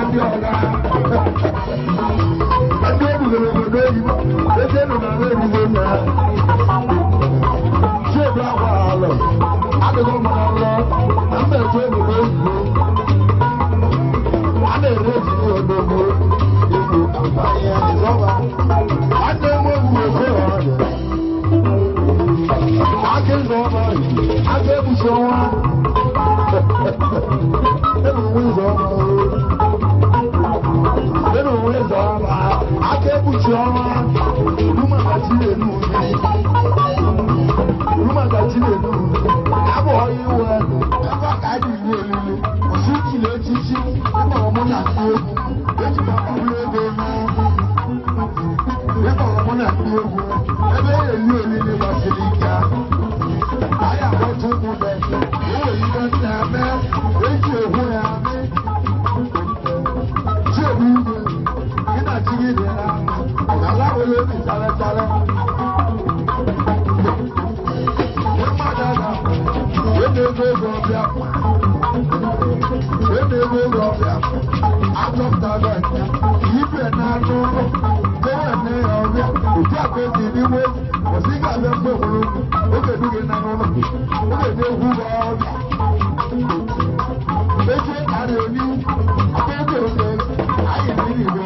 ndị ọga. Ndị ebugoro obodo oyibo, eze nọ na erugo na. Chiedu akwa alọ, adịghị mma ọlọ, na mba etu obodo oyibo. A na-ere ejiri odogwu, igbo akwa ihe ịzọba. Nwanne m ogwu ofe ọrịa. Aka ịzọba, aka ebusi ọnwa. Aka ekpuchi ọnwa, rumakachi na-elu abụghị iwe ebe a ka a dị iri elili kwụsị ichili echichi ịkpọrọ mụ na ndị egwu eji m akpụrụ ego ịkpọrọ mụ na ndị egwu ebe e eli olili gbasiri ike anyị agbọtụ ụkwụ bese o nwere ihe na-eme eji ehu ya chiebu igwe gị na chi gị dị na ala nwere obi chara chara achọpụtara ibe na-anụ ụlọ nne ya ọbịa otu a ka o si n'ime kwụsị ga-abịa mgbe hụrụ oge du gị na n'ụlọ oge dị egwu gị ọbịa eche karịa oni oge oge anyị na igbo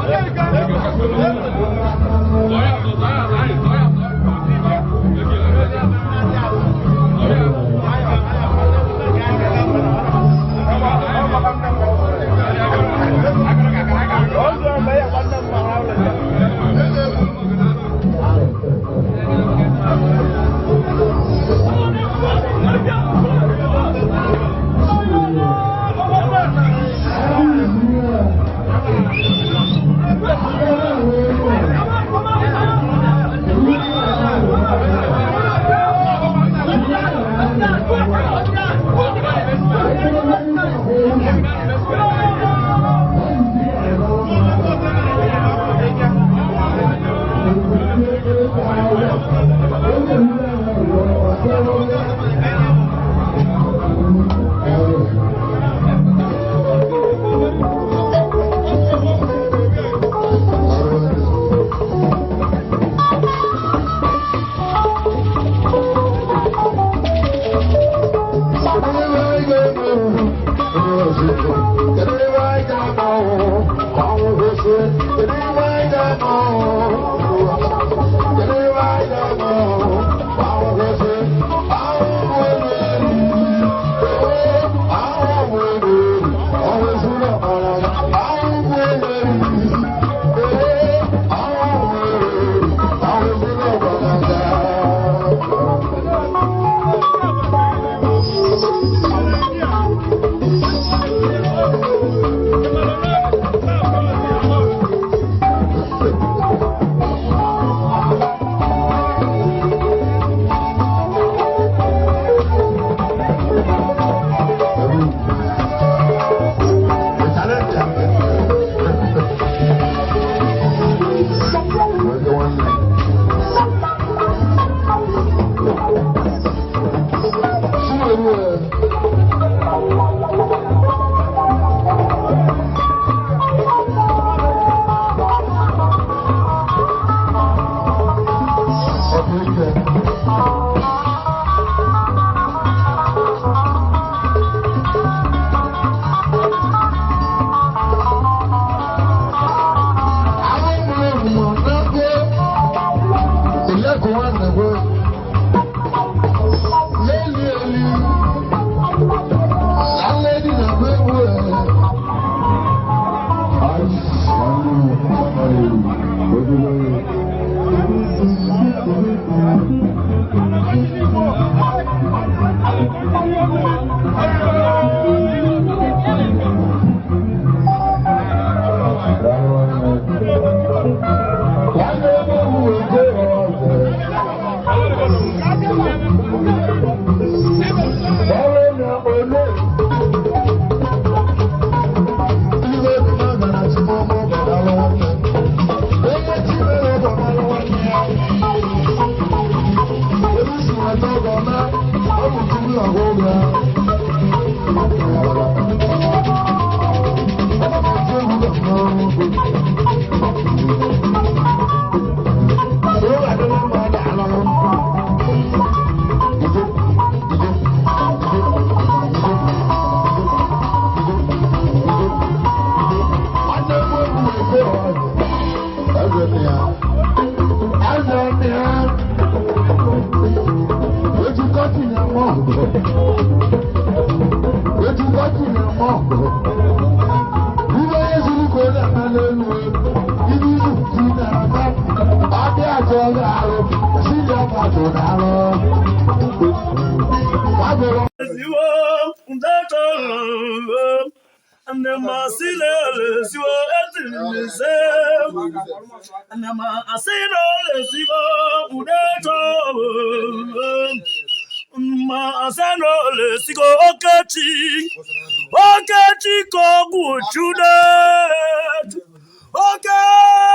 America! Okechi ka ọgwụ chude. Okechi.